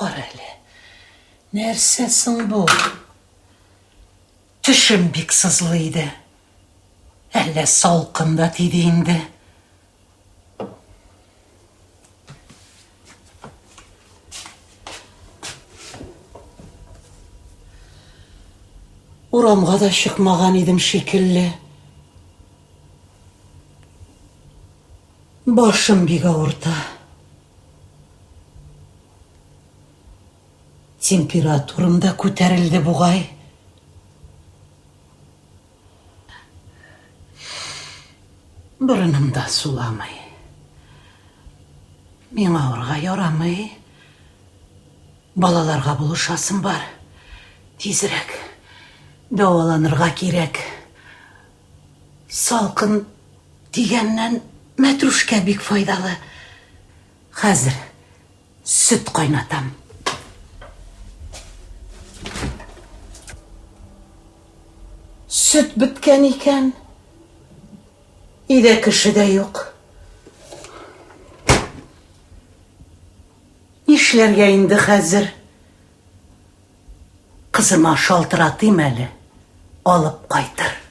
Кара әле. Нәрсә соң бу? Тешем бик сызлый иде. Әллә салкын да тиде инде. Урамга да чыкмаган идем шикелле. Башым бик авырта. Температурам да күтәрелде бугай. Борыным да суламый. Миңа авырга ярамый. Балаларга булышасым бар. Тизрәк дәваланырга кирәк. Салкын дигәннән мәтрүшкә бик файдалы. Хәзер сөт кайнатам. Сөт беткән икән. Өйдә кеше дә юк. Нишләргә инде хәзер? Кызыма шалтыратыйм әле, алып кайтыр.